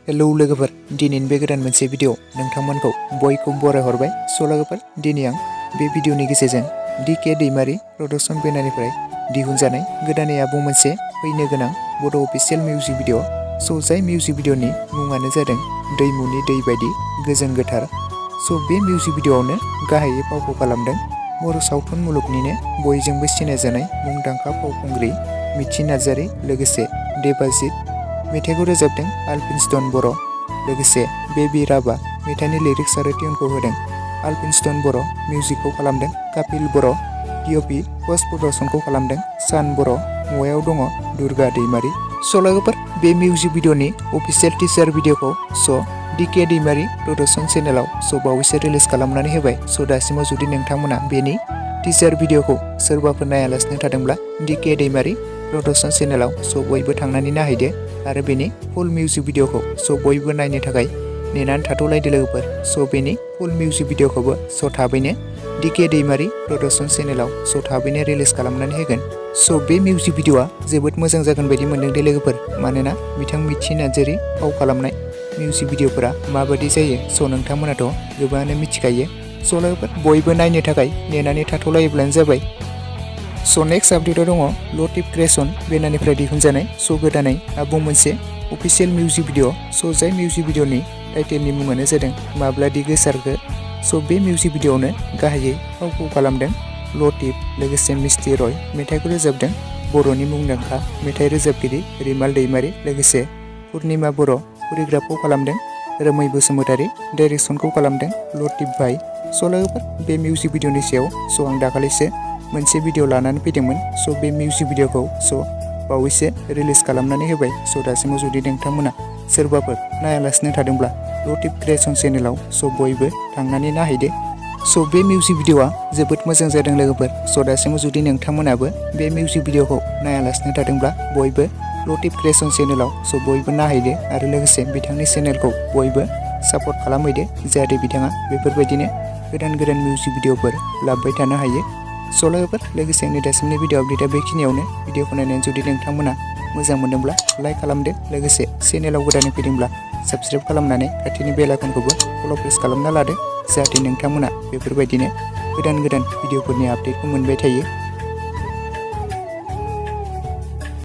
Hello लोगोफोर, दिनैनि बे गोदान मोनसे भिडिअ नोंथांमोनखौ बयखौ बरायहरबाय। स' लोगोफोर, दिनै आं बे भिडिअनि गेजेरजों DK दैमारि प्रडाक्शन बेनारनिफ्राय दिहुनजानाय गोदानै आबुं मोनसे फैनो गोनां बड' अफिसियेल मिउजिक भिडिअ। स' जाय मिउजिक भिडिअनि मुङानो जादों दैमुनि दै बादि गोजों गोथार। स' बे मिउजिक भिडिअआवनो गाहायै फावखौ खालामदों बर' सावथुन मुलुगनिनो बयजोंबो सिनायजानाय मुंदांखा फावखुंग्रि मिथि नार्जारि लोगोसे देबाजित। मेथाइखौ रोजाबदों आलपिनस्टन बर', लोगोसे बेबी राभा मेथाइनि लिरिक्स आरो टिउनखौ होदों आलपिनस्टन बर', मिउजिकखौ खालामदों कापिल बर', DOP पस्ट प्रडाक्शनखौ खालामदों सान बर', मुवायाव दङ दुर्गा दैमारि। स' लोगोफोर, बे मिउजिक भिडिअनि अफिसियेल टिजार भिडिअखौ DK दैमारि प्रडाक्शन चेनेलाव बावैसो रिलिज खालामनानै होबाय। स' दासिमाव जुदि नोंथांमोना बेनि टिजार भिडिअखौ सोरबाफोर नायालासिनो थादोंब्ला DK दैमारि प्रडाक्शन चेनेलाव बयबो थांनानै नायहैदो आरो बेनि फुल मिउजिक भिडिअखौ बयबो नायनो थाखाय नेनानै थाथ'लायदो लोगोफोर। बेनि फुल मिउजिक भिडिअखौबो थाबैनो DK दैमारि प्रडाक्शन चेनेलाव थाबैनो रिलिज खालामनानै होगोन। बे मिउजिक भिडिअआ जोबोद मोजां जागोन बायदि मोनदों दे लोगोफोर, मानोना बिथां मिथि नार्जारि फाव खालामनाय मिउजिक भिडिअफोरा माबायदि जायो। नोंथांमोनाथ' गोबाङानो मिथिखायो। लोगोफोर, बयबो नायनो थाखाय नेनानै थाथ'लायोब्लानो जाबाय। नेक्स्ट आपडेटआव दङ लटिफ क्रिएशन बेनारनिफ्राय दिहुनजानाय गोदानै आबुं मोनसे अफिसियेल मिउजिक भिडिअ। जाय मिउजिक भिडिअनि टाइटेलनि मुङानो जादों माब्लादि गोसारखो। बे मिउजिक भिडिअआवनो गाहायै फावखौ खालामदों लटिफ लोगोसे मिस्थि रय। मेथाइखौ रोजाबदों बर'नि मुंदांखा मेथाइ रोजाबगिरि रिमाल दैमारि लोगोसे पुर्निमा बर'। करिय'ग्राफखौ खालामदों रोमै बसुमतारी, डाइरेक्सनखौ खालामदों लटिफ भाई। लोगोफोर, बे मिउजिक भिडिअनि सायाव आं दाखालिसो मोनसे भिडिअ लानानै फैदोंमोन। बे मिउजिक भिडिअखौ बावैसो रिलिज खालामनानै होबाय। दासिमाव जुदि नोंथांमोना सोरबाफोर नायालासिनो थादोंब्ला लटिफ क्रिएशन चेनेलाव बयबो थांनानै नायहैदो। बे मिउजिक भिडिअआ जोबोद मोजां जादों लोगोफोर। दासिमाव जुदि नोंथांमोनाबो बे मिउजिक भिडिअखौ नायालासिनो थादोंब्ला बयबो लटिफ क्रिएशन चेनेलाव बयबो नायहैदो आरो लोगोसे बिथांनि चेनेलखौ बयबो सापर्ट खालामहैदो, जाहाथे बिथाङा बेफोरबायदिनो गोदान गोदान मिउजिक भिडिअफोर लाबोबाय थानो हायो। लोगोफोर, लोगोसे आंनि दासिमनि भिडिअ आपडेटआ बेखिनियावनो। भिडिअखौ नायनानै जुदि नोंथांमोना मोजां मोनदोंब्ला लाइक खालामदो, लोगोसे चेनेलाव गोदानै फैदोंब्ला साबस्क्राइब खालामनानै खाथिनि बेल आइकनखौबो फल' प्रेस खालामना लादो, जाहाथे नोंथांमोना बेफोरबायदिनो गोदान गोदान भिडिअफोरनि आपडेटखौ मोनबाय थायो।